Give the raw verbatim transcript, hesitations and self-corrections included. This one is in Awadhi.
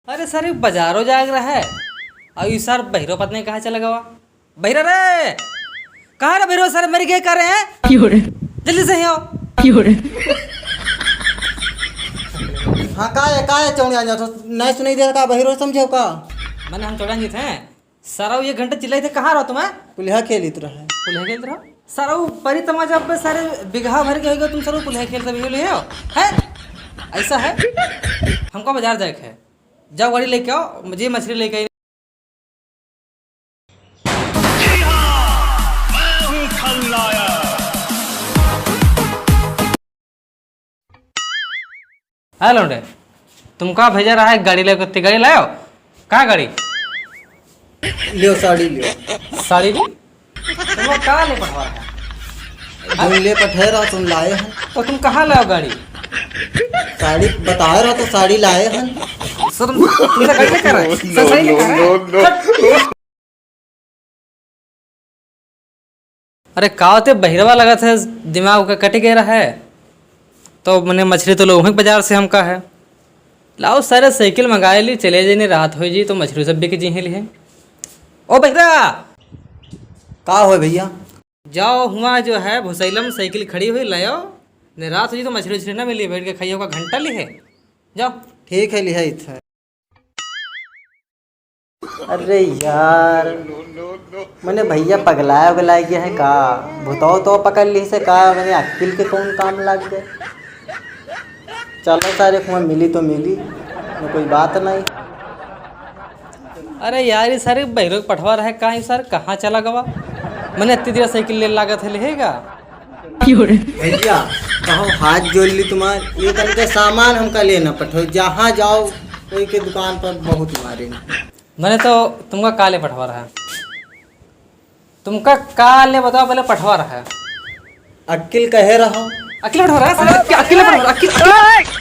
अरे सर, ये बजारो जाग रहा है, और ये सर बहिरो पत्नी कहाँ चला गवा? बहिरा रे, कहाँ रे बहिरो? सर मर गए कह रहे हैं। जल्दी से यहाँ आओ। हाँ, का है, का है चौड़िया जाओ तो नहीं सुनाई दे का, बहिरो समझो का? मैंने हम चौड़िया जी थे, सरऊ एक घंटा चिल्लाई थे, कहाँ रहो तुम्हें? पुलिया खेलित रहे। पुलिया खेलित रहो? सरऊ परी तमा जब सारे बिगहा भर के होइगा, तुम सरऊ पुलिया खेलते भी हो, हैं? ऐसा है? हमका बजार जाए के है। जाओ गाड़ी लेके आओ, मुझे मछली लेके आई। है लौंडे, तुमका भेजा रहा है गाड़ी लेके, ते गाड़ी लायो? कहाँ गाड़ी? लियो, साड़ी लियो। साड़ी भी? तुमका का ले पठवा रहा है? तुम ले पठे रहा, तुम लाए हैं। तो तुम कहाँ लाओ गाड़ी? साड़ी बताए रहा तो साड़ी लाए हैं। सर, तुमसे गाड़ी लेकर आए? सर, सही लेकर आए? अरे का होते बहिरवा लगत है, दिमाग ओकर कट गए रहा है। तो मने मछली तो लोग बाजार से हमका है। लाओ सारे साइकिल मंगाए ली, चले जाइने, रात हो जी तो मछली सब बिक जी ली है। ओ बहिरा! का हो भैया? जाओ हुआ जो है भुसैलम साइकिल खड़ी हुई, लाओ। ने रात हो जी तो मछली उछली ना मिली, बैठ के खाइयो का घंटा ली है। जाओ। ठीक है, लिहा इथे। अरे यार, मने भैया पगलाए उगलाए गए हैं का? भुतौ तो पकड़ ली से का? मने अक्किल के कौन काम लग गए? चलो सारे, कुआं मिली तो मिली, न कोई बात नहीं। अरे यार, ये सारे बहिरो के पठवा रहे का? ये सर कहाँ चला गवा? मने इतनी देर साइकिल ले लागत है, लेगा? भैया, कहो हाथ जोड़ ली तुम्हार, ये तन के सामान हमका लेना पठो, जहाँ जाओ कोई के दुकान पर बहुत मारेंगे। मैंने तो तुमका काले पठवा रहा है। तुमका काले बताओ, पहले पठवा रहा है। अक्किल कहे रहो। अक्किल पठवा रहा है, अक्किल, अक्किल पठवा रहा है, अक्किल, अक्किल।